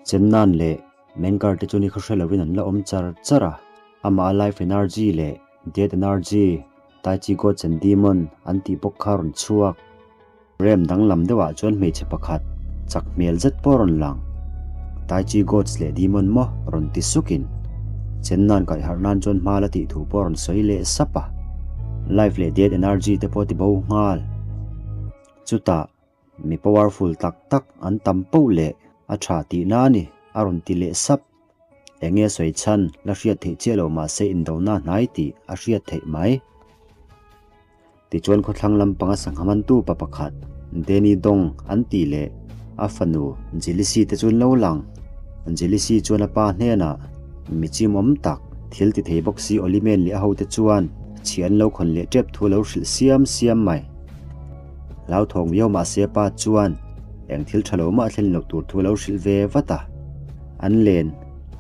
Chennan leh Mengkar te chu ni khaw hre lovin an la awm char char a, amah a life energy leh death energy, Tai Chi Gods and Demon an tih bawk kha a rawn chhuak. Rem danglam deuhah chuan hmeichhe pakhat chak hmel zet pawh a rawn lang. Tai Chi Gods leh Demon maw rawn ti sukin Chennan kaihharh nan chuan hma la tih thu pawh a rawn sawi leh sap a. Life leh death energy te pawh a ti bo nghal. Chutah mi powerful tak tak an tam poh leh a tha tihna a ni a rawn ti leh sap. Enge sawi chhan la hriat theih chiah loh mahse indona hnai tih a hriat theih mai. Tichuan khawthlang lampanga sangha mantu pa pakhat Danny Dong an tih leh a fanu Jilisi te chu an lo lang. Jilisi chuan a pa hnenah mi chimawm tak thil ti thei bawk si Olimen leh a hote chuan chhi an lo khawn leh tep thu a lo hrilh siam siam mai. Hlauthawng viau mahse a pa chuan eng thil tha lo mah a thlen loh tur thu a lo hrilh ve vat a. An len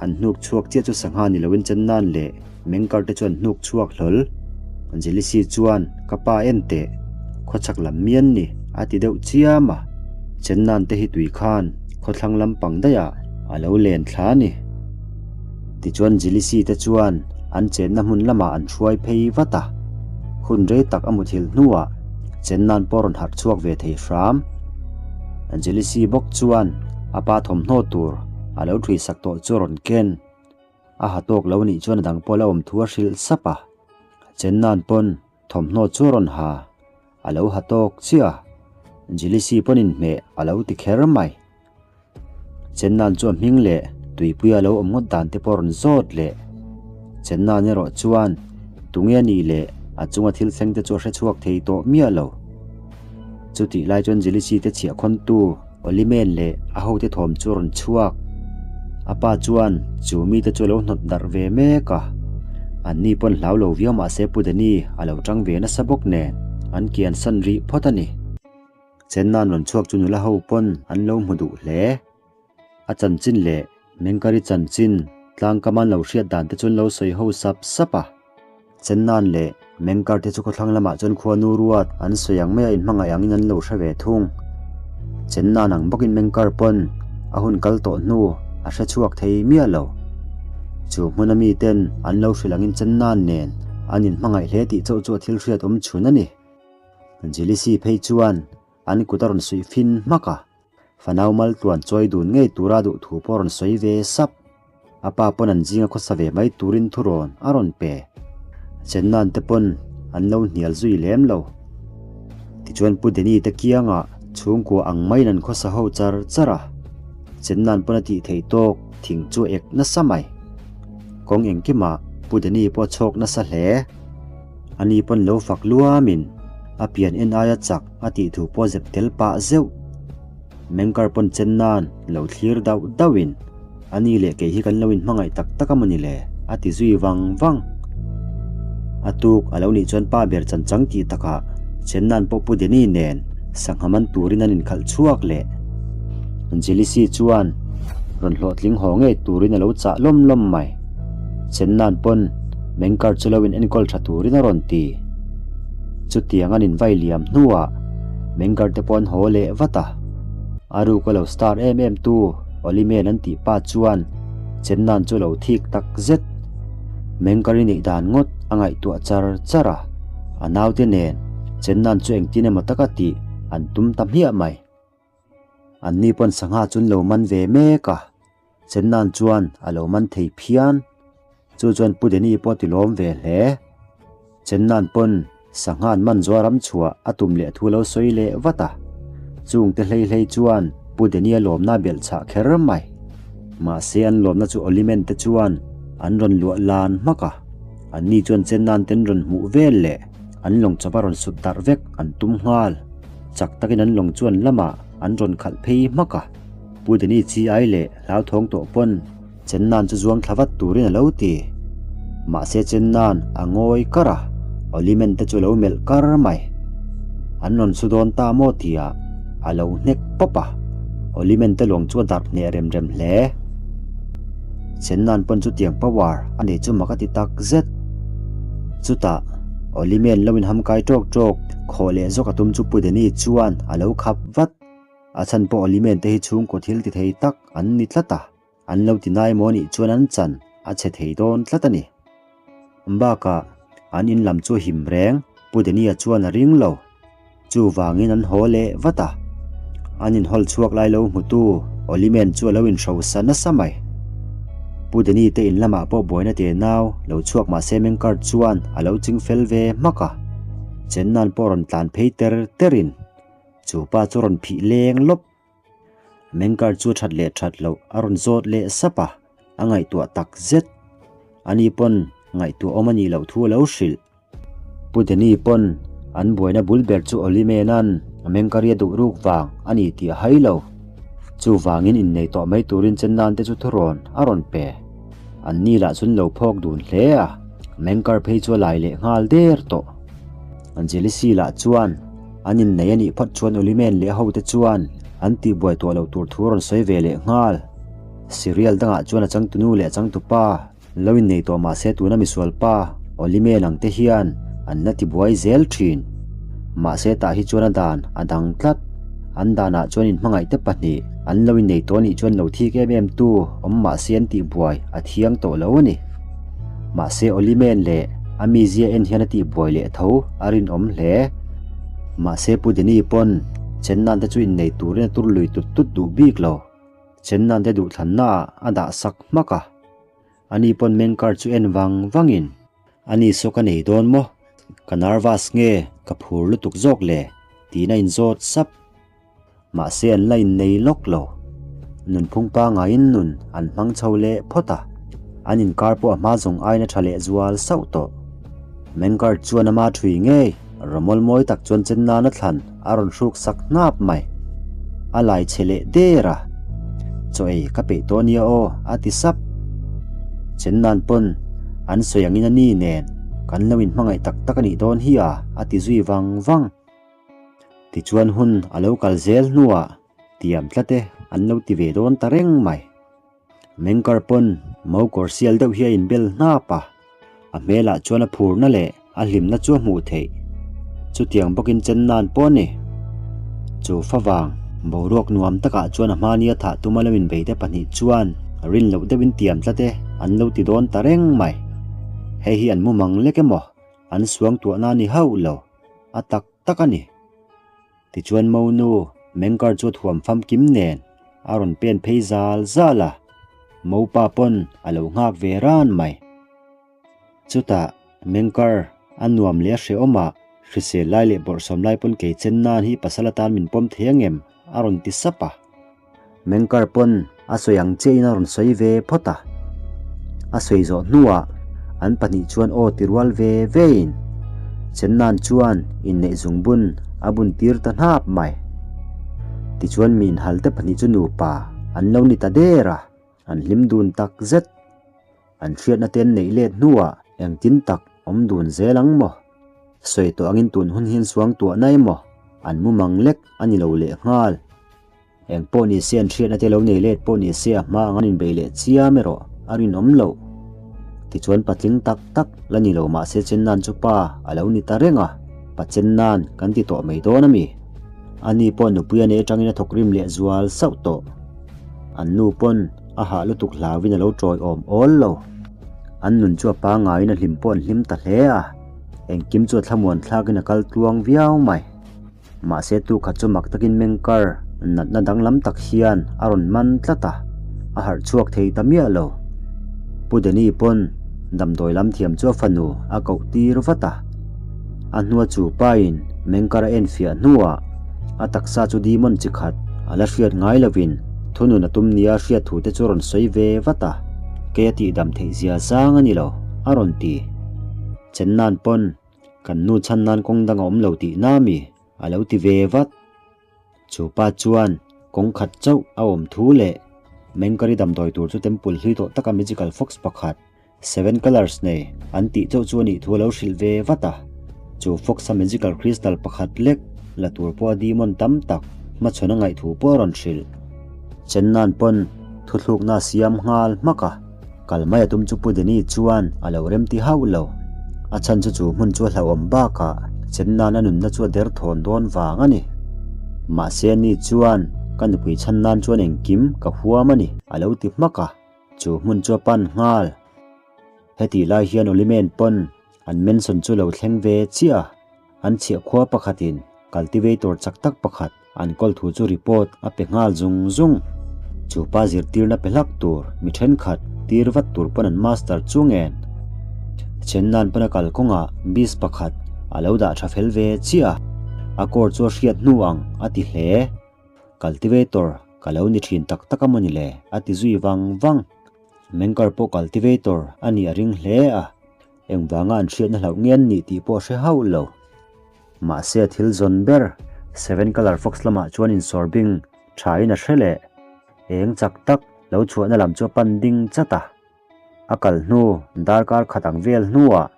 an hnuk chhuak chiah chu sangha ni loin chen nan leh Mengkar te chuan hnuk chhuak hlawl. Angelisi chuan ka pa en teh, khawchhak lam mi an ni a ti deuh chiam a. Chen nan te hi tui khan khawthlang lampang daih ah a lo len thla a ni. Tichuan Jilisi te chuan an chenna hmun lamah an hruai phei vat a. Hun rei tak a muthilh hnuah chen nan pawh rawn harh chhuak ve thei hram. Jilisi bawk chuan a pa thawmhnaw tur a lo thuisak tawh chu a rawn ken. A ha tawk lo nih chuan a dang pawh la awm thu a hrilh sap a. Chen nan pawn thawmhnaw chu a rawn ha. A lo ha tawk chiah a. Jilisi pawn inhmeh a lo ti kher mai. Chennan chu a hming leh tuipuia lo awm ngawt dan te pawh a rawn zawt leh. Chennan erawh chuan tunge a nih leh a chunga thil thleng te chu a hre chhuak thei tawh miah lo. Chutih lai chuan Jilisi te chhiah khawntu Olimen leh a hote thawm chu a rawn chhuak. A pa chuan chu mite chu a lo hnawt darh ve mek a. Anni pawn hlau lo viau mahse Pu Danny a lo tang ve nasa bawk nen an kian san rih phawt a ni. Chennan rawn chhuak chu nula ho pawn an lo hmu duh hle. A chanchin leh Mengkari chanchin tlangkam an lo hriat dan te chu an lo sawi ho sap sap a. Chennan leh Mengkar te chu khawthlang lamah chuan khuanu ruat an sawi ang maia inhmangaih angin an lo hre ve thung. Chennan ang bawkin Mengkar pawn a hun kal tawh hnu a hre chhuak thei miah lo. Chu hmuna miten an lo hrilh angin Chennan nen an inhmangaih hle tih chauh chu a thil hriat awm chhun a ni. Jilisi phei chuan an kut a rawn suih fin hmak a, fanau mal tluan chawi dun ngei tura duh thu pawh a rawn sawi ve sap. A pa pawn an zinga khawsa ve mai turin thurawn a rawn pe. Chennan te pawn an lo hnial zui lem lo. Tichuan Pu Denny te kiangah chhungkua ang maiin an khawsa ho char char a, Chennan pawn a tih theih tawk thing chu a ek nasa mai. Kawng engkimah Pu Denny pawh a chhawk nasa hle. Ani pawn lo fak luamin a pian en aia chak a tih thu pawh zep tel pah zeuh. Mengkar pawn chen nan lo thlir dauh dauhin ani leh kei hi kan lo inhmangaih tak tak a mawni le a ti zui vang vang. A tuk a lo nih chuan pa ber chan chang tih takah chen nan pawh Pu Denny nen sangha man turin an inkhalh chhuak leh. Jelisi chuan rawn hlawhtling haw ngei turin a lo chah lawm lawm mai. Chennan pawn Mengkar chu lo in enkawl tha turin a rawn ti. Chutiang an invai liam hnuah Mengkar te pawh an haw leh vat a. A ruk a lo star em em tu Olimen an tih pa chuan Chennan chu lo thik tak zet. Mengkar i neih dan ngawt a ngaihtuah char char a, a naute nen Chennan chu engtin emaw taka tih an tum ta hmiah mai. Anni pawn sangha chu an lo man ve mek a, Chennan chuan a lo man thei phian. Chu chuan Pu Denny pawh a ti lawm ve hle. Chennan pawn sangha an man zuar ram chhuah a tum leh thu a lo sawi leh vat a. Chungte hlei hlei chuan Pu Denny a lawmna a belh chhah kher mai. Mahse an lawmna chu Olimen te chuan an rawn luah lan hmak a. Anni chuan Chennan ten rawn hmuh vel leh an lawng chawp a rawn sut darh vek an tum nghal. Chak takin an lawng chuan lamah an rawn khalh phei hmak a. Pu Denny chi ai leh hlauthawng tawh pawn Chennan chu zuang thla vat turin a lo ti. Mahse Chennan a ngawi kar a, Olimen te chu a lo melh kar mai. An rawn su dawn ta maw tia a lo hnek pawp a, Olimen te lawng chu a darh hneh rem rem hle. Chennan pawn chutiang power a nei chu mak a ti tak zet. Chutah Olimen lo inhamkai tawk tawk khawh leh zawk a tum chu Pu Denny chuan a lo khap vat. A chhan pawh Olimen te hi chhungkaw thil ti thei tak an ni tlat a. An lo ti nai maw nih chuan an chan a chhe thei dawn tlat a ni. Bakah an in lam chu him reng Pu Denia chuan a ring lo. Chuvangin an haw leh vat a. An inhawl chhuak lai lo hmutu Olimen chu a lo inhrosa nasa mai. Pu Deni te in lamah pawh buaina te nau lo chhuak mah se Mengkar chuan a lo ching fel ve hmak a. Chennan pawh rawn tlan phei ter terin chu pa chu rawn phih leng lawp. Mengkar chu that leh that loh a rawn zawt leh sap a, a ngaihtuah tak zet. Ani pawn ngaihtuah awm a nih loh thu a lo hrilh. Pu Danny pawn an buaina bul ber chu Olimena'n a mengkari a duh ruk vang a ni tih a hai lo. Chuvangin innei tawh mai turin Chennan te chu thurawn a rawn pe. An ni lah chuan lo phawk dun hle a, mengkar phei chu a lai leh nghal der tawh. Angelisi lah chuan an innei a nih phawt chuan Olimen leh a hote chuan an tihbuai tawh loh tur thu a rawn sawi ve leh nghal. Serial dangah chuan a changtunu leh a changtupa Lo innei tawh mahse tuna misual pa Olime lang te hian an la tibuai zel thin. Mahse tah hi chuan a dan a dang tlat. An danah chuan inhmangaih te pahnih an lo innei tawh anih chuan lo thik em em tu awm mahse an tihbuai a thiang tawh lo a ni. Mahse Olimen leh a mizia en hian a tihbuai leh tho a rinawm hle. Mahse Pu Denny pawn Chennan te chu innei turin a tur lui tut tut duh bik lo. Chennan te duhthlanna ah a dah sak hmak a. Ani pawn meng kar chu en vang vangin, Ani saw ka nei dawn maw? Ka nervous nge ka phur lutuk zawk le? tiin a inzawt sap. Mahse an la innei lawk lo. Nunphung pangaiin nun an hmang chho leh phawt a, an inkar pawh a hma zawng aiin a tha leh zual sauh tawh. Mengkar chuan ama thui ngei rawmawl mawi tak chuan chen nana thlan a rawn hruk sak hnap mai. A lai chhe leh der a. Chaw ei ka peih tawh ania aw a ti sap. Chen nan pawn an sawi angin a ni nen kan lo inhmangaih tak tak a nih dawn hi a a ti zui vang vang. Tichuan hun a lo kal zel hnuah tiam tlat e an lo ti ve dawn ta reng mai. Mengkar pawn mau kawr sial deuh hi a inbel hnap a, a hmelah chuan a phurna leh a hlimna chu a hmuh theih. Chutiang bawkin chen nan pawh a ni. Chu favang boruak nuam takah chuan a hmani a thah tuma lo inbeite pahnih chuan rin loh deuhin tiam tlat e an lo ti dawn ta reng mai. Hei hi an mu mang lek emaw an suangtuahna a ni hauh lo, a tak tak a ni. Tichuan Monu Mengkar chu thuam famkim nen a rawn pen phei zal zal a, Mopa pawn a lo nghak ve ran mai. Chutah Mengkar a nuam leh a hrehawm a, hrisel lai leh bawrhsawm lai pawn kei chen nan hi pasal atan min pawm thei angem a rawn ti sap a. Mengkar pawn a sawi ang chiahin a rawn sawi ve phawt a. A sawi zawh hnuah an pahnih chuan aw ti rual ve vein Chennan chuan inneih zungbun a bun tir ta hnap mai. Tichuan mi inhal te pahnih chu nupa an lo ni ta der a, an hlim dun tak zet. An hriatna te an neih let hnuah engtin tak awm dun zel ang maw? Sawi tawh angin tun hun hian suangtuahna emaw an mu mang lek a ni lo lehnghal. Eng pawh ni se an hriatna te lo nei let pawh ni se a hma ang an inbeih leh chiam erawh a rinawm loh. Tichuan patling tak tak la ni lo mahse Chennan chu pa a lo ni ta reng a, pa Chennan kan ti tawh mai dawn a mi? Ani pawh nupui a nei atangin a thawk rim leh zual sauh tawh. An nu pawn a hah lutuk hlauin a lo tawiawm awl lo. An nun chu a pangaiin a hlim pawh an hlim ta hle a, engkim chu a thlamuan thlakin a kal tluang viau mai. Mahse tu khat chu mak takin mengkar natna danglam tak hian a rawn man tlat a, a harh chhuak thei ta miah lo. Pu Danny pawn damdawi lam thiam chu a fanu a koh tir vat a. A hnua chu pain mengkar a enfiah hnuah a taksa chu demon chi khat a la hriat ngai lovin thunun a tum nia hriat thu te chu rawn sawi ve vat a, kei a tihdam theih zia zang a ni lo a rawn ti. Chennan pawn Kan nu chhan nan kawng dang a awm lo tih na mi? a lo ti ve vat. Chu pa chuan kawng khat chauh a awm thu leh Mengkari damdawi tur chu temple hlui tawh taka magical fox pakhat, seven colours nei an tih chauh chu a nih thu a lo hrilh ve vat a. Chu fox a magical crystal pakhat lek la tur pawh a demon tam tak hmachhawn a ngaih thu pawh a rawn hrilh. Chennan pawn thuthlukna a siam nghal hmak a. Kal mai a tum chu Pu Danny chuan a lo rem ti hauh lo. A chhan chu chu hmun chu a hlauhawm bakah chen nan a nunna chu a der thawn dawn vang a ni. Mahse ani chuan ka nupui chhan nan chuan engkim ka huam a ni a lo ti hmak a. Chu hmun chu a pan nghal. Hetih lai hian Olimen pawn an mansion chu lo thleng ve chiah a, an chhiah khua pakhatin cultivator chak tak pakhat an kawl thu chu report a pe nghal zung zung. Chu pa zirtirna pe hlak tur mi thenkhat tir vat tur pawn an master chu ngen. Chennan pawn a kalkawngah beast pakhat a lo dah tha fel ve chiah a, a core chu a hriat hnu ang a ti hle. Cultivator ka lo ni thin tak tak a maw ni le a ti zui vang vang. Mengkar pawh cultivator a nih a ring hle a, engvanga an hriatna hlauh nge an nih tih pawh a hre hauh lo. Mahse a thil zawn ber Seven Colour Fox lamah chuan insawrbing thain a hre leh. Eng chak tak lo chhuahna lam chu a pan ding chat a. A kal hnu darkar khat ang vel hnuah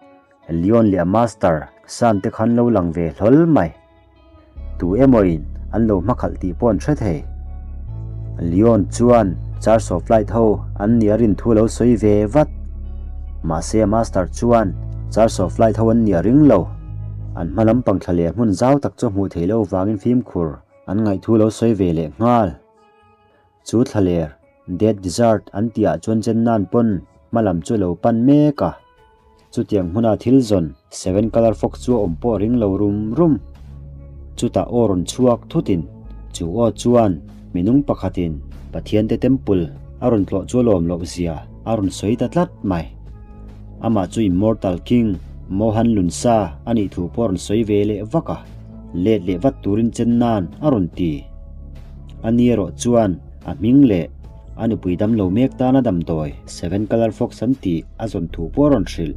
Leon leh a master San te khan lo lang ve hlawl mai. Tu emawin an lo hmakhalh tih pawh an hre thei. Leon chuan Church of Light ho an nih a rin thu lo sawi ve vat. Mahse a master chuan Church of Light ho an nih a ring lo. An hma lampang thla leh hmun zau tak chu hmuh theih loh vangin fimkhur an ngaihthu lo sawi ve leh nghal. Chu thlaler, Dead Desert an tihah chuan Chennan pawn hma lam chu a lo pan mek a. Chutiang hmuna thil zawn Seven Colour Fox chu a awm pawh a ring lo rum rum. Chutah aw rawn chhuak thutin chu aw chuan minung pakhatin Pathiante Temple a rawn tlawh chu a lawm loh zia a rawn sawi ta tlat mai. Amah chu Immortal King Mohan Lunsa a nih thu pawh a rawn sawi ve leh vak a, let leh vat turin Chennan a rawn ti. A ni erawh chuan a hming leh a nupui damlo mek tana damdawi Seven Colour Fox an tih a zawn thu pawh a rawn hrilh.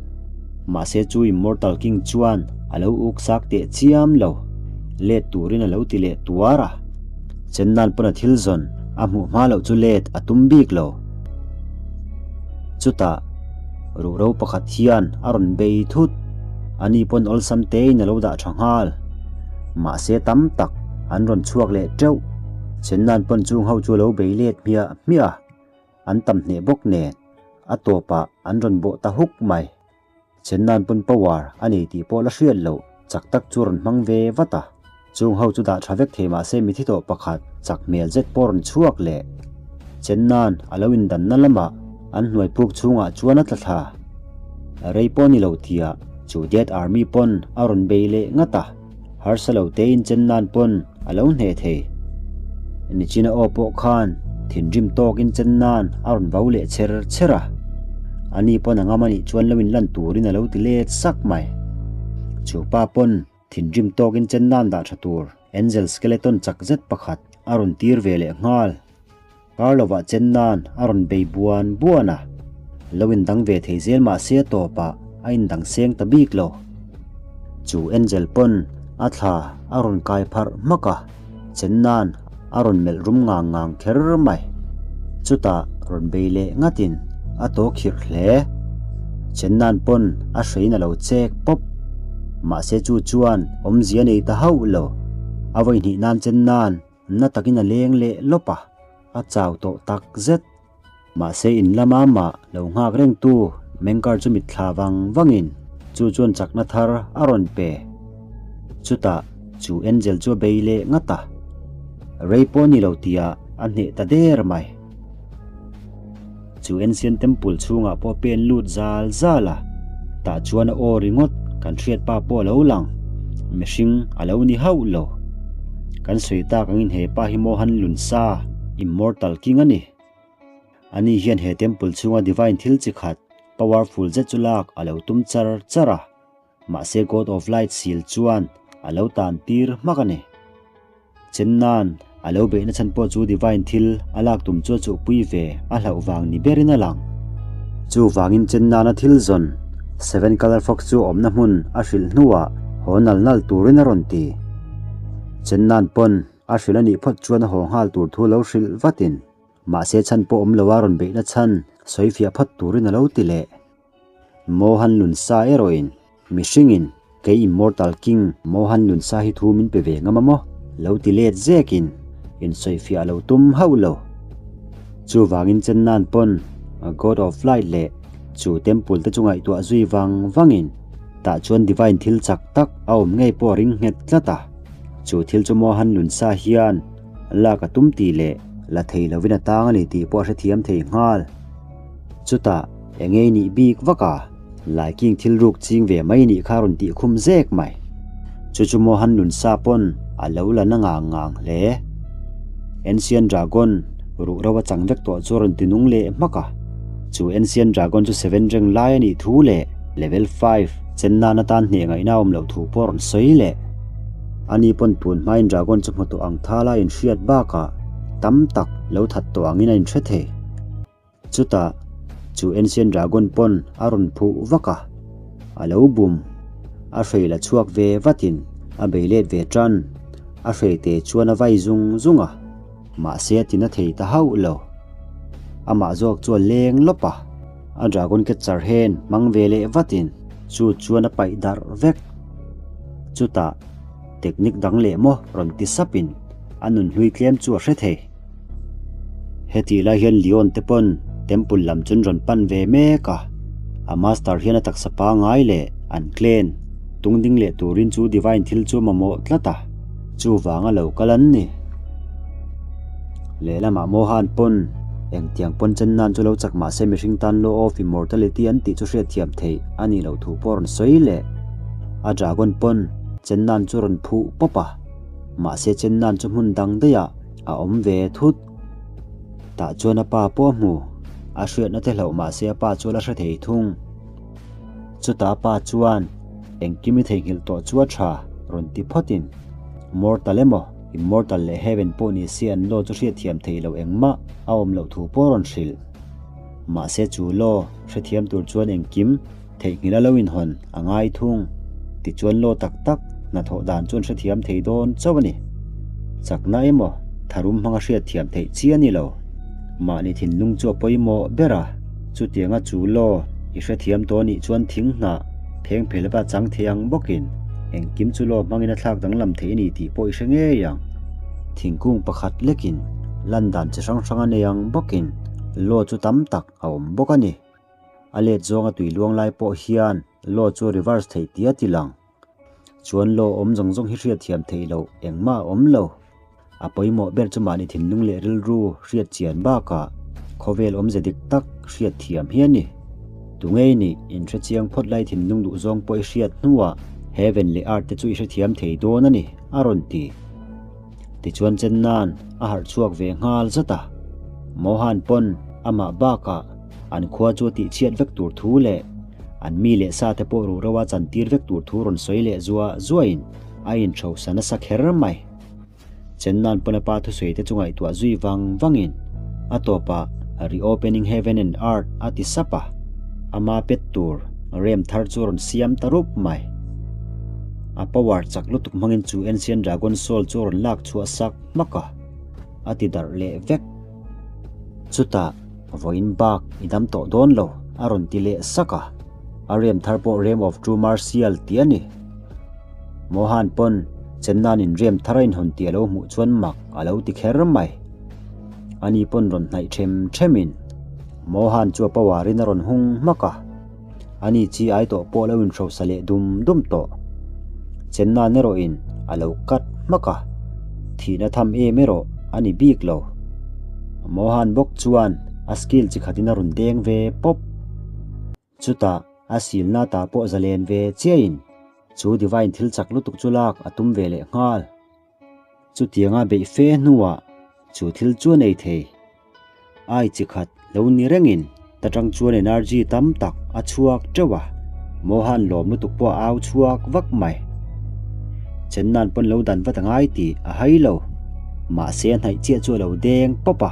Mahse chu Immortal King chuan a lo uk sak teh chiam lo. Let turin a lo ti leh tuar a. Chennan pawn a thil zawn a hmuh hma loh chu let a tum bik lo. Chutah ruhro pakhat hian a rawn bei thut. Ani pawn awlsam tein a lo dah tha nghal. Mahse tam tak an rawn chhuak leh teuh. Chennan pawn chung ho chu lo bei let hmiah hmiah a, an tam hneh bawk nen a tawpah an rawn bawh ta huk mai. Chennan pawn power a nei tih pawh la hriat loh chak tak chu rawn hmang ve vat a. Chung ho chu dah tha vek thei mahse mithi tawh pakhat chak hmel zet pawh rawn chhuak leh. Chennan a lo indanna lamah an hnuai puk chhungah chuan a tla thla. Rei pawh ni lo tia chu Dead Army pawn a rawn bei leh ngat a, harsa lo tein Chennan pawn a lo hneh thei. Nichina aw pawh khan thinrim tawkin Chennan a rawn vau leh cher cher a, ani pawn a ngam anih chuan lo inlan turin a lo ti let sak mai. Chu pa pawn Thinrim tawkin chen nan dah tha tur Angel skeleton chak zet pakhat a rawn tir ve leh nghal. Kar lovah chen nan a rawn bei buan buan a, lo indang ve thei zel mah se a tawpah a indang seng ta bik lo. Chu Angel pawn a thla a rawn kai pharh hmak a, chen nan a rawn melh rum ngang ngang kher mai. Chutah rawn bei leh ngatin a taw khirh hle. Chennan pawn a hrein a lo chek pawp. Mahse chu chuan awmzia nei ta hauh lo. A vawihnih nan Chennan na takin a leng leh lawp a, a chau tawh tak zet. Mahse in lama mah lo nghak rengtu Mengkar chu mitthla vang vangin chu chuan chakna thar a rawn pe. Chutah chu Angel chu a bei leh ngat a, rei pawh ni lo tia a hneh ta der mai. Chu Ancient Temple chhungah pawh a pen lut zal zal a, tah chuan a aw ringawt kan hriat pa pawh a lo lang, mihring a lo ni hauh lo. Kan sawi tak angin he pa hi Mohan Lunsa, Immortal King a ni. Ani hian he temple chhunga divine thil chi khat, powerful zet chu lak a lo tum char char a, mahse God of Light sil chuan a lo tan tir hmak a ni. Chennan a lo beihna chhan pawh chu divine thil a lak tum chu a chuhpui ve a hlauh vang ni berin a lang. Chuvangin Chennana thil zawn Seven Colour Fox chu awmna hmun a hrilh hnuah haw nal nal turin a rawn ti. Chennan pawn a hrilh a nih phawt chuan a haw nghal tur thu lo hrilh vatin. Mahse chhan pawh awm loa rawn beihna chhan sawi fiah phawt turin a lo ti leh. Mohan Lunsa erawhin mihringin kei Immortal King Mohan Lunsa hi thu min pe ve ngam a maw? Lo ti let zekin insawi fiah a lo tum hauh lo. Chuvangin Chennan pawn God of Light leh chu temple te chu ngaihtuah zui vang vangin tah chuan divine thil chak tak a awm ngei pawh a ring nghet tlat a. Chu thil chu Mohan Lunsa hian Lak a tum tih leh la thei lovin a tang a ni tih pawh a hrethiam thei nghal. Chutah, eng ei nih bik vak a, Laiking thil ruk ching ve mai nih kha rawn tih khum zek mai. Chu chu Mohan nun sa pawn a lo la na ngang ngang hle. Ancient Dragon ruh ro a chang vek tawh chu a rawn ti nung leh hmak a. Chu Ancient Dragon chu seven rank lai a nih thu leh level five chen nan atan hneh ngaihna a awm loh thu pawh a rawn sawi leh. Ani pawn tun hmain Dragon chu hmu tawh ang thal a inhriat bakah tam tak lo that tawh angin a inhre thei. Chutah, chu Ancient Dragon pawn a rawn phuh vak a, a lo bum. A hrei la chhuak ve vatin a bei let ve tan. A hrei te chuan a vai zung zung a, mahse a ti na thei ta hauh lo. Amah zawk chu a leng lawp a, a Dragon Catcher hen hmang ve leh vatin chu chuan a paih darh vek. Chutah, technique dang leh maw rawn ti sapin a nunhlui tlem chu a hre thei. Hetih lai hian Leon te pawn temple lam chu an rawn pan ve mek a, a master hian a taksa pangai leh an clan tung ding leh turin chu divine thil chu a mamawh tlat a, chuvanga lo kal an ni. Lehlamah Mohan pawn engtiang pawn chen nan chu lo chak mah se mihring tan law of immortality an tih chu hriatthiam theih a nih loh thu pawh a rawn sawi leh. A dragon pawn chen nan chu a rawn phuh pawp a, mahse chen nan chu hmun dang daih ah A awm ve thut. Tah chuan a pa pawh a hmu. A hriatna te hlauh mahse a pa chu a la hre thei thung. Chutah a pa chuan engkim i theihnghilh tawh chu a tha rawn ti phawtin Mortal emaw, Immortal leh Heaven pawh ni se an law chu hriatthiam theih loh engmah a awm loh thu pawh a rawn hrilh. Mahse chu law hrethiam tur chuan engkim Theihnghilh a lo inhawn a ngai thung. Tichuan law tak tak hnathawh dan chuan hrethiam thei dawn chauh a ni. Chakna emaw tharum hmanga hriatthiam theih chi a ni lo. Mahni thinlung chu a pawimawh ber a, chutianga chu law i hrethiam tawh anih chuan thing hnah pheng phel va chang thei ang bawkin engkim chu law hmangin a thlak danglam theih a ni tih pawh i hre ngei ang. Thingkung pakhat lekin lan dan chi hrang hrang a nei ang bawkin law chu tam tak a awm bawk a ni. A let zawnga tui luang lai pawh hian law chu reverse theih tia ti lang. Chuan law awm zawng zawng hi hriatthiam theih loh engmah a awm lo. A pawimawh ber chu mahni thinlung leh rilru hriat chian bakah khawvel awmze dik tak hriatthiam hi a ni. Tungei nih inhre chiang phawt lai thinlung duh zawng pawh i hriat hnuah heaven leh earth te chu i hrethiam thei dawn a ni, a rawn ti. Tichuan Chenna'n a harh chhuak ve nghal zat a. Mohan pawn amah bakah an khua chu a tihchhiat vek tur thu leh an mi leh sa te pawh ruh reuha chantir vek tur thu rawn sawi leh zuah zuahin a inhrosa nasa kher mai. Chenna'n pawn a pa thusawi te chu ngaihtuah zui vang vangin a tawpah Reopening Heaven and Earth a ti sap a, ama pet tur rem thar chu a rawn siam ta rup mai. A power chak lutuk hmangin chu Ancient Dragon Soul chu a rawn lak chhuah sak hmak a, a ti darh leh vek. Chutah, vawiin bak i dam tawh dawn lo, a rawn ti leh sak a. A rem thar pawh Realm of True Martial tih a ni. Mohan pawn Chennanin rem thar a inhawn tih a lo hmuh chuan mak a lo ti kher mai. Ani pawn rawn hnaih them themin Mohan chu a power in a rawn hung hmak a. Ani chi ai tawh pawh lo inhrosa leh dum dum tawh. Chennan erawhin a lo cut hmak a, thihna tham em erawh a ni bik lo. Mohan bawk chuan a skill chi khatin a rawn deng ve pawp. Chutah a silna ta pawh zalen ve chiahin chu Divine thil chak lutuk chu lak a tum ve leh nghal. Chutianga beih fe hnuah chu thil chu a nei thei. Ai chi khat lo ni rengin ta tang chuan energy tam tak a chhuak teuh a, Mohan lawm lutuk pawh a au chhuak vak mai. Chenna'n pawn lo dan vat a ngai tih a hai lo. Mahse a hnaih chiah chu a lo deng pawp a,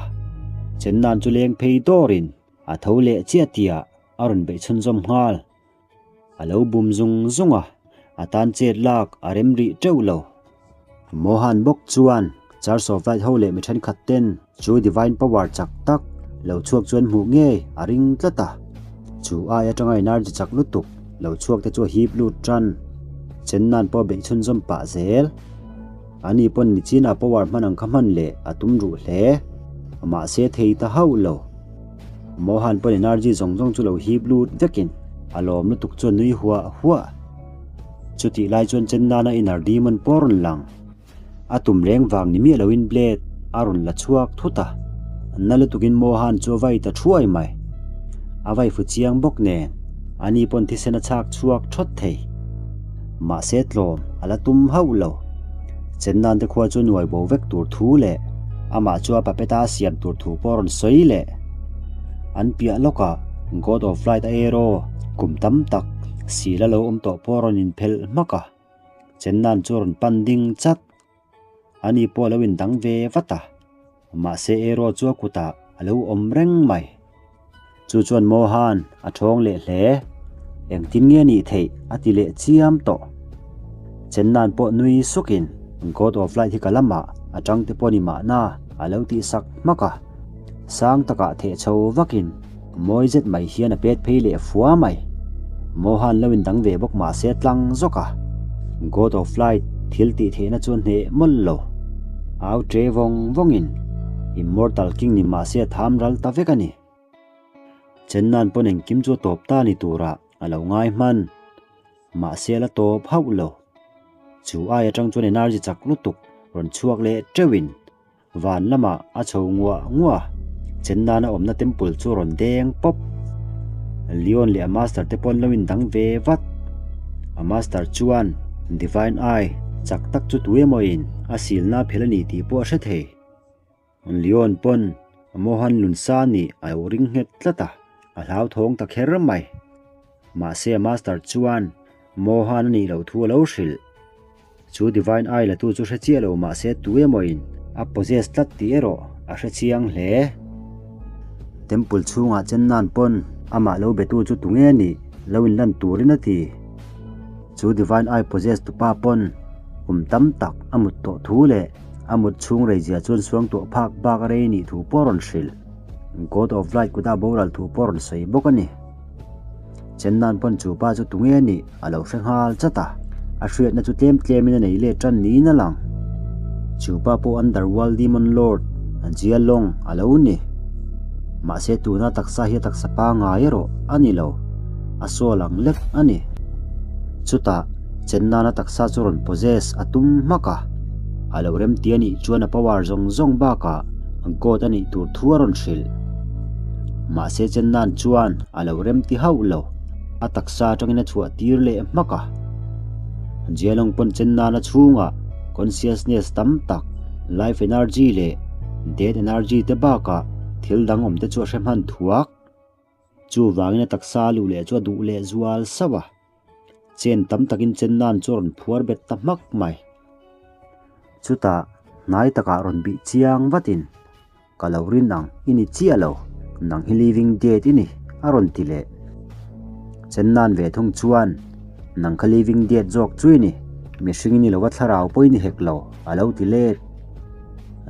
Chenna'n chu leng phei dawrin a tho leh chiah tihah a rawn beih chhunzawm nghal. A lo bum zung zung a, a tan chet lak a rem rih teuh lo. Mohan bawk chuan Church of Light ho leh mi thenkhat ten chu Divine Power chak tak lo chhuak chuan hmuh ngei a ring tlat a. Chu ai atanga energy chak lutuk lo chhuak te chu a hip lut tan. Chenna'n pawh beih chhunzawm pah zel. Ani pawn nichin a power hman ang kha hman leh a tum ruh hle. Mahse thei ta hauh lo. Mohan pawn energy zawng zawng chu lo hip lut vekin a lawm lutuk chuan nui huah huah. Chutih lai chuan Chennana inner demon pawh a rawn lang. A tum reng vang ni miah loin blade a rawn la chhuak thut a, na lutukin Mohan chu a vai ta thuai mai. A vai fu chiang bawk nen ani pawn thisen a chhak chhuak thawt thei. Mahse tlawm a la tum hauh lo. Chennan te khua chu nuai bo vek tur thu leh amah chu a puppet-a a siam tur thu pawh a rawn sawi leh. An piah lawkah God of Light a arrow kum tam tak sil a lo awm tawh pawh a rawn inphelh hmak a. Chennan chu a rawn pan ding chat. Ani pawh a lo indang ve vat a. Mahse arrow chu a kutah a lo awm reng mai. Chu chuan Mohan a thawng leh hle. Engtin nge nih theih a ti leh chiam tawh. Chennan pawh nui sukin God of Light hi ka lamah a tang te pawh ni mahna a lo tih sak hmak a. Sang takah theh chho vakin mawi zet mai hian a pet phei leh fua mai. Mohan lo indang ve bawk mahse tlang zawk a. God of Light thil tih theihna chu a hneh mawlh lo. Au ṭe vawng vawngin Immortal King ni mahse a tham ral ta vek a ni. Chennan pawn engkim chu a tawp ta ni turah a lo ngai hman. Mahse a la tawp hauh lo. Chu ai atang chuan energy chak lutuk rawn chhuak leh teuhin van lamah a chho nguah nguah a. Chennan a awmna temple chu a rawn deng pawp. Leon leh a master te pawn lo indang ve vat. A master chuan Divine Eye chak tak chu tu emawin a silna a phel a ni tih pawh a hre thei. Leon pawn Mohan Lunsa nih a lo ring nghet tlat a, a hlauthawng ta kher mai. Mahse a master chuan Mohan a nih loh thu a lo hrilh. Chu Divine Eye la tu chu hre chiah lo mahse tu emawin a possess tlat tih erawh a hre chiang hle. Temple chhungah Chennan pawn amah lo betu chu tunge nih lo inlan turin a ti. Chu Divine Eye possess tupa pawn kum tam tak a mut tawh thu leh a mut chhung reizia chuan suangtuah phak bak a rei nih thu pawh a rawn hrilh. God of Light kuta boral thu pawh a rawn sawi bawk a ni. Chennan pawn chu pa chu tunge nih a lo hre nghal chat a, a hriatna chu tlem tlemin a nei let tan niin a lang. Chu pa pawh Underworld Demon Lord Jia Long a lo ni. Mahse tuna taksa hi a taksa pangai erawh a ni lo, a sawl ang lek a ni. Chutah Chennan a taksa chu rawn possess a tum hmak a, a lo remti a nih chuan a power zawng zawng bakah God a nih tur thu a rawn hrilh. Mahse Chennan chuan a lo remti hauh lo, a taksa atangin a chhuah tir leh hmak a. Jialong pawn Chennan a chhungah consciousness tam tak, life energy leh death energy te bakah thil dang awm te chu a hre hman thuak. Chuvangin a taksa a luh leh chu a duh leh zual sauh a. Chen tam takin Chennan chu a rawn phuar bet ta hmak mai. Chutah hnai takah rawn bih chiang vatin Ka lo rin ang, i ni chiah lo, nang hi living dead i ni, a rawn ti leh. Chennan ve thung chuan, Nang kha living dead zawk chu i ni, mihring i ni lo a thlarau pawh i ni hek lo, a lo ti let.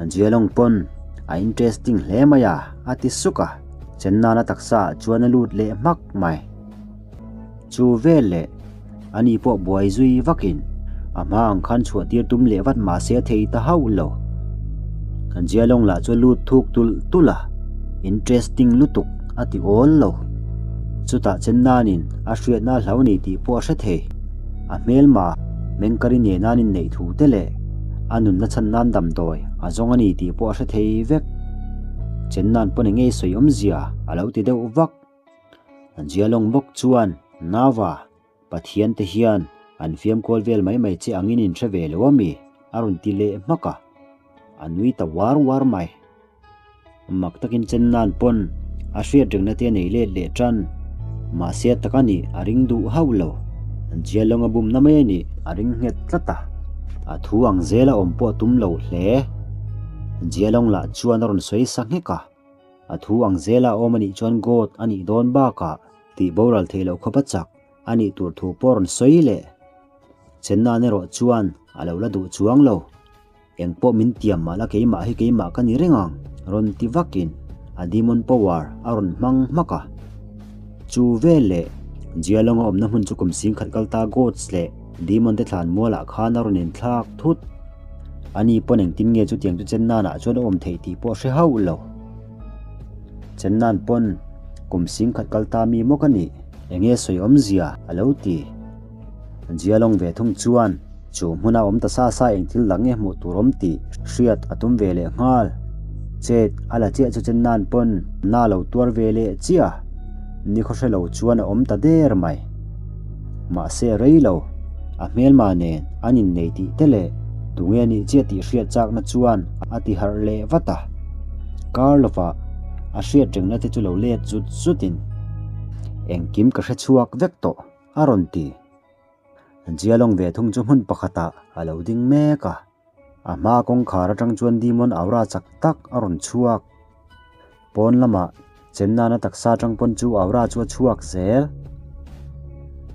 Jialong pawn a interesting hle mai a, a ti suk a, Chennan a taksa ah chuan a lut leh hmak mai. Chu vel leh ani pawh buai zui vakin a hma ang khan chhuah tir tum leh vat mahse a thei ta hauh lo. Kan Jialong lah chu a lut thuk tulh tulh a, interesting lutuk a ti awl lo. Chutah Chennanin a hriatna a hlau ni tih pawh a hre thei. A hmelma Mengkari nena an inneih thu te leh a nunna chhan nan damdawi a zawng a ni tih pawh a hre thei vek. Chennan pawn eng nge sawi awmzia a lo ti deuh vak. Jialong bawk chuan, Nava, Pathian te hian an fiam kual vel mai mai che angin in hre ve lo a mi? a rawn ti leh hmak a, a nui ta uar uar mai. Mak takin Chennan pawn a hriat rengna te a nei let leh tan, mahse a tak a nih a ring duh hauh lo. Jialong a bumna mai a nih a ring nghet tlat a, a thu ang zela awm pawh a tum lo hle. Jialong lah chuan a rawn sawi sa nghek a. A thu ang zela awm a nih chuan God a nih dawn bakah tih boral theih loh khawp a chak a nih tur thu pawh rawn sawi leh. Chennan erawh chuan a lo la duh chuang lo. Eng pawh min tiam mah la keimah hi keimah ka ni reng ang rawn ti vakin a demon power a rawn hmang hmak a. Chu vel leh Jialong a awmna hmun chu kum singkhat kal ta Gods leh Demon te thlan mualah khan a rawn inthlak thut. Ani pawn engtin nge chutiang chu Chennanah chuan a awm theih tih pawh a hre hauh lo. Chennan pawn kum singkhat kal ta mi maw ka nih? Enge sawi awmzia a lo ti. Jialong ve thung chuan chu hmuna awm ta sa sa eng thil dang nge hmuh tur awm tih hriat a tum ve leh nghal. Chet a la chiah chu Chennan pawn na lo tuar ve leh chiah. Nikhaw hre lo chuan a awm ta der mai. Mahse rei lo, a hmelma nen an innei tih te leh tunge nih chiah tih hriat chakna chuan a ti harh leh vat a. Kar lovah a hriat rengna te chu lo let zut zutin, Engkim ka hre chhuak vek tawh, a rawn ti. Jialong ve thung chu hmun pakhatah a lo ding mek a, a hma kawngkhar atang chuan Demon aura chak tak a rawn chhuak. Pawn lamah Chennana taksa atang pawn chu aura chu a chhuak zel.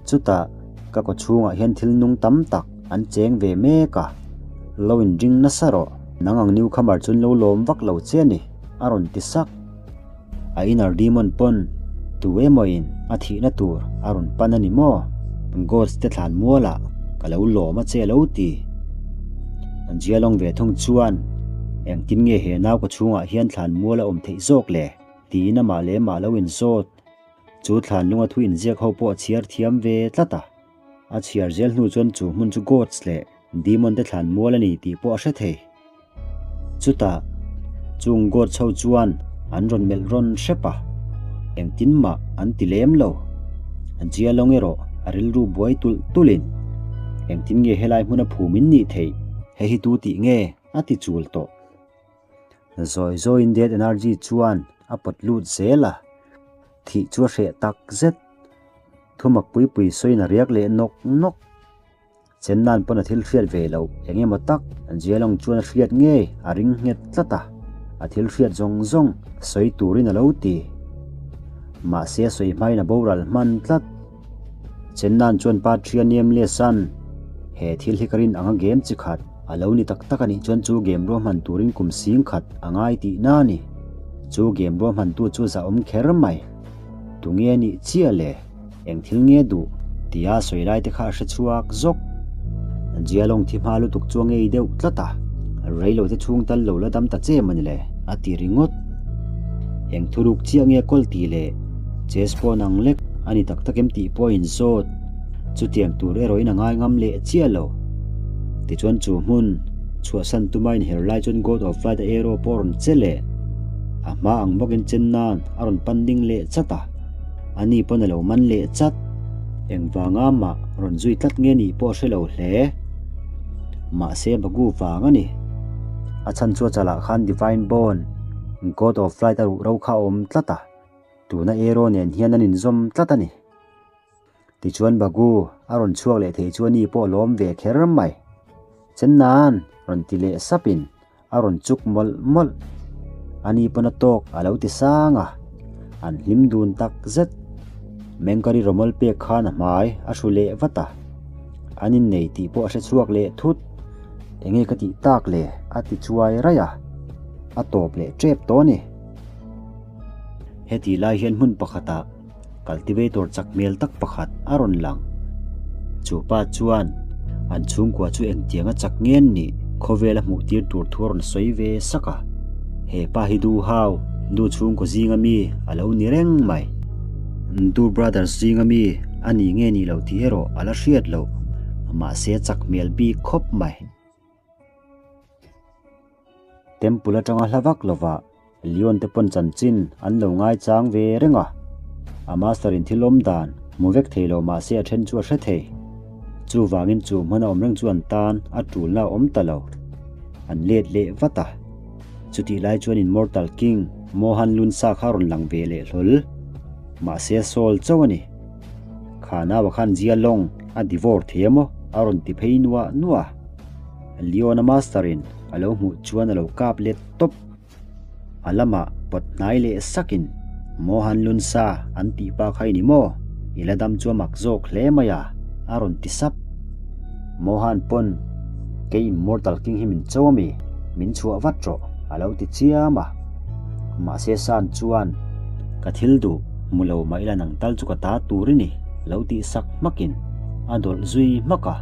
Chutah ka kaw chhungah hian thil nung tam tak an cheng ve mek a, lo inring nasa rawh, nang ang newcomer chuan lo lawm vak lo che a ni, a rawn ti sak. A inner demon pawn tu emawin a thihna tur a rawn pan a ni maw? Gods te thlan mualah ka lo lawm a che lo ti. Jialong ve thung chuan engtin nge he nau ka chhungah hian thlan mual a awm theih zawk le? tiin amah leh amah lo inzawt. Chu thlan lunga thu inziak ho pawh a chhiar thiam ve tlat a. A chhiar zel hnu chuan chu hmun chu Gods leh Demon te thlan mual a ni tih pawh a hre thei. Chutah, chung gods ho chuan an rawn melh rawn hrep a, engtin mah an ti lem lo. Jialong erawh a rilru buai tulh tulhin, Engtin nge helai hmuna phum in nih theih? Hei hi tu tih nge? a ti chul tawh. Zawi zawiin Dead Energy chuan a pawt lut zel a, thih chu a hreh tak zet. Thumak puipui sawiin a riak leh nawk nawk. Chennan pawn a thil hriat ve loh eng emaw tak Jialong chuan a hriat ngei a ring nghet tlat a, a thil hriat zawng zawng sawi turin a lo ti. Mahse a sawi hmain a boral hman tlat. Chennan chuan pa Thria Niamlesan, He thil hi ka rin anga game chi khat a lo ni tak tak a nih chuan chu game ruahman turin kum sing khat a ngai tihna a ni. Chu game ruahmantu chu zahawm kher mai. Tunge nih chiah le? Eng thil nge duh? tia sawi lai te kha a hre chhuak zawk. Jialong thi hma lutuk chu a ngei deuh tlat a, reilo te chhung tal lo la dam ta che mawni le, a ti ringawt. Eng thuruk chiah nge kawl tih leh chess pawn ang lek a ni tak tak em tih pawh a inzawt. Chutiang tur erawhin a ngai ngam leh chiah lo. Tichuan chu hmun chhuahsan tuma inher lai chuan God of Light a arrow pawh a rawn che leh. A hma ang bawkin chen nan a rawn pan ding leh chat a. A ni pawn a lo man leh chat. Engvanga mah rawn zui tlat nge nih pawh a hre lo hle. Mahse Bagu vang a ni. A chhan chu a chalah khan Divine Bond, God of Light a ruh ro kha a awm tlat a. Tuna Aero nen hian an inzawm tlat a ni. Tichuan Bagu a rawn chhuak leh thei chu a ni pawh a lawm ve kher mai. Chenna'n rawn ti leh sapin a rawn chuk mawlh mawlh. A ni pawn a tawk a lo ti sang a, an hlim dun tak zet. Mengkari rawmawl pek khan a hmai a hru leh vat a, an innei tih pawh a hre chhuak leh thut. Enge ka tih tak le? a ti chuai raih a, a tawp leh tep tawh a ni. Heti lai hian hmun pakhatah Cultivator chak hmel tak pakhat a rawn lang. Chu pa chuan an chhungkua chu engtianga chak nge an nih khawvel a hmuh tir tur thu a rawn sawi ve sak a. He pa hi Du Hau, Du chhungkaw zinga mi a lo ni reng mai. Du Brothers zinga mi a ni nge nih loh tih erawh a la hriat loh. Mahse a chak hmel bik khawp mai. Temple atanga hla vak lovah Leon te pawn chanchin an lo ngaichang ve reng a, a master in thil awm dan hmu vek thei lo mahse a then chu a hre thei. Chuvangin chu hmun a awm reng chu an tan a tulna a awm ta lo. An let leh vat a. Chutih lai chuan Immortal King Mohan Lunsa kha a rawn lang ve leh hlawl. Mahse a sawl chauh a ni. Kha naua khan Jia Long a divorce thei a maw? A rawn ti phei nuah nuah a. Leona master in a lo hmuh chuan a lo kap let tawp. A lamah pawt hnai leh sakin Mohan Lunsa an tih pa kha i ni maw? I la dam chu a mak zawk hle mai a, a rawn ti sap. Mohan pawn kei Immortal King hi min cho ami? Min chhuah vat rawh a lo ti chiam a. Mahse San chuan ka thil duh hmu lo mah ila nang tal chu ka ta tur i ni lo tih sak hmakin a dawlh zui hmak a.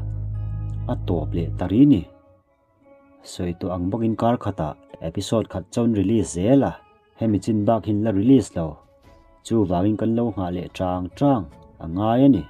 A tawp leh ta ri ni. Sawi tawh ang bawkin kar khatah episode khat chuan release zel a, hemi chin bak hin la release lo. Chuvangin kan lo nghah leh chang chang a ngai a ni.